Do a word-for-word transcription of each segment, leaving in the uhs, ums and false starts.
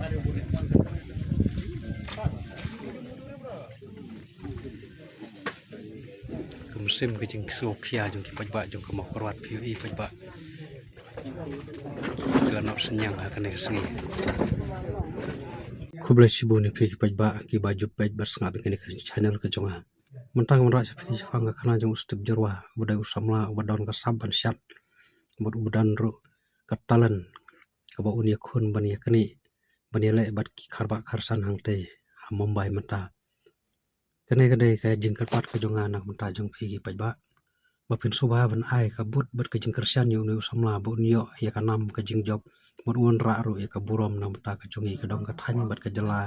Ka mynsiem ka jingsngewkhia jong ki paidbah jong ka Mawkyrwat, phi ïohi paidbah ki la noh synñiang ha kane ka sngi. Khublei shibun ïa phi ki paidbah kiba ju peit bad sngap ïa kane ka channel ka jong nga. Mynta nga wanrah sha phi shaphang ka khana jong u Steve Jyrwa, uba dei u samla uba don ka sap ban shad bad uba don ruh ka talent kaba un ïakhun ban ïaknieh ban ïaleh bad ki kharbah kharsan hangtei ha Mumbai mynta. Kane ka dei ka jingkyrpad ka jong nga na ka bynta jong phi ki paidbah, ba phin sngewbha ban ai ka vote bad ka jingkyrshan ïa une u samla ba un ïoh ïa ka nam ka jingjop bad un wanrah ruh ïa ka burom na ka bynta ka jong ngi, ka dong ka thaiñ bad ka jylla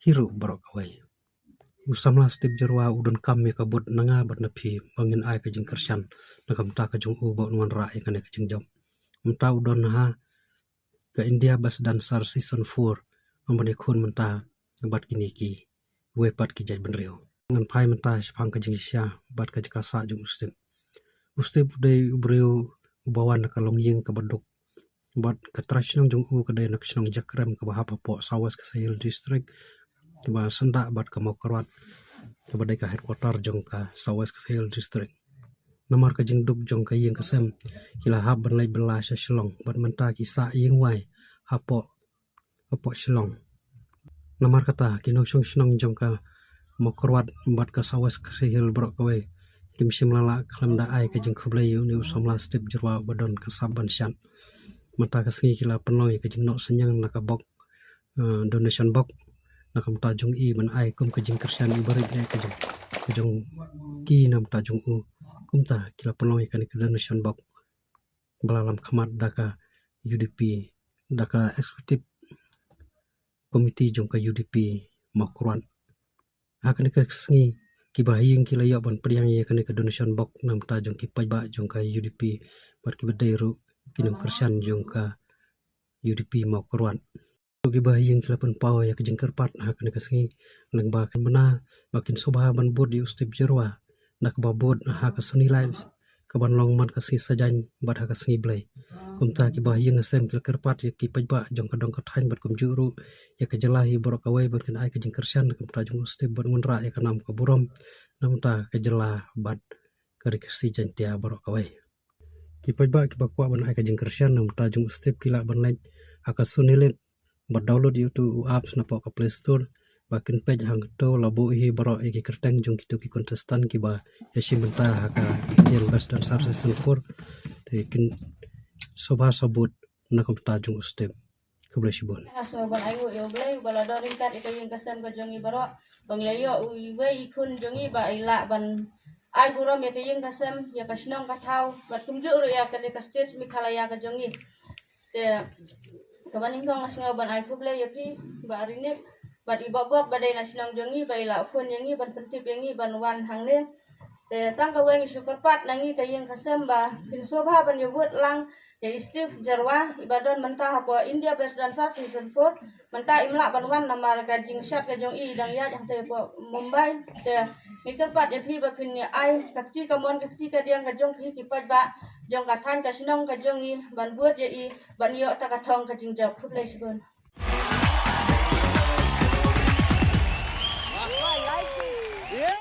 hi ruh baroh kawei. U samla Steve Jyrwa u donkam ïa ka vote na nga bad na phi ba ngin ai ka jingkyrshan na ka bynta ka jong u ba un wanrah ïa kane ka jingjop. Mynta u don ha ka India Best Dancer Season four, ym ban ïakhun mynta bad kine kiwei pat ki jaitbynriew. Ngan phai mynta shaphang ka jingshisha bad ka jaka sah jong u Steve. U Steve u dei u briew uba wan na ka longïing kaba duk, bad ka trai shnong jong u ka dei na ka shnong Jakrem kaba hap hapoh South West Khasi Hills District, kaba syndah bad ka Mawkyrwat kaba dei ka headquarter jong ka South West Khasi Hills District. Namar ka jingduk jong ka ïing ka sem, ki la hap ban leit bylla sha Shillong bad mynta ki sah ïing wai hapoh, hapoh Shillong. Namar kata ki nongshong shnong jong ka Mawkyrwat bad ka South West Khasi Hills baroh kawei kim shym la lah khlem da ai ka jingkhublei ïa une u samla Steve Jyrwa uba don ka sap ban shad. Mynta ka sngi ki la pynlong ïa ka jingnoh synñiang na ka box, eh, donation box, na ka bynta jong i ban ai kum ka jingkyrshan iba rit ïa ka jong, ka jong ki na ka bynta jong u. Kumta ki la pynlong ïa kane ka donation box ba la lam khmat da ka U D P, da ka executive committee jong ka U D P Mawkyrwat. Ha kane ka sngi kiba ha ïing ki la ïoh ban pdiang ïa kane ka donation box na ka bynta jong ki paidbah jong ka U D P bad kiba dei ruh ki nongkyrshan jong ka U D P Mawkyrwat. Kiba ha ïing ki la pynpaw ïa ka jingkyrpad ha kane ka sngi lyngba ka bynta ba kin sngewbha ban vote ïa u Steve Jyrwa da kaba vote ha ka Sony Live kaban long man ka sngi Saitjaiñ bad ha ka sngi Blei. Kumta kiba ha ïing ha sem ki la kyrpad ïa ki paidbah jong ka dong ka thaiñ bad kumjuh ruh ïa ka jylla hi baroh kawei ban kin ai ka jingkyrshan na ka bynta jong u Steve ban wanrah ïa ka nam ka burom na ka bynta ka jylla bad ka Ri Khasi Jaiñtia baroh kawei. Ki paidbah kiba kwah ban ai ka jingkyrshan na ka bynta jong u Steve ki lah ban leit ha ka Sony Live bad download ïa uto u apps napoh ka Play Store, ba kin peit hangto la buh hi baroh ïa ki kyrteng jong kito ki contestant kiba ïashim bynta ha ka Indian Best Dancer Season four. Te kin sngewbha sa vote na ka bynta jong u Steve. Khublei shibun. Nga sngew ban ai nguh ïa U Blei uba la don ryngkat ïa ka ïing ka sem ka jong ngi baroh, ba ngi la ïoh uwei i khun jong ngi ba i lah ban ai burom ïa ka ïing ka sem, ïa ka shnong ka thaw bad kumjuh ruh ïa kane ka state Meghalaya ka jong ngi. Te kaba nyngkong nga sngew ban ai khublei ïa phi Bah Rinik bad i Bok Bok ba dei na shnong jong ngi ba i la phone ïa ngi ban pyntip ïa ngi ban wan hangne. Te tang kawei ngi shu kyrpad na ngi ka ïing ka sem ba phin sngewbha ban ïa vote lang ïa i Steve Jyrwa iba don mynta hapoh India Best Dancer Season four. Mynta im lah ban wan namar ka jingshad ka jong i dang ïaid hangtei hapoh Mumbai. Te ngi kyrpad ïa phi ba phin ïa ai ka kti kamon ka kti kadiang ka jong phi ki paidbah jong ka thaiñ ka shnong ka jong ngi ban vote ïa i ban ïoh ta ka thong ka jingjop. Khublei shibun.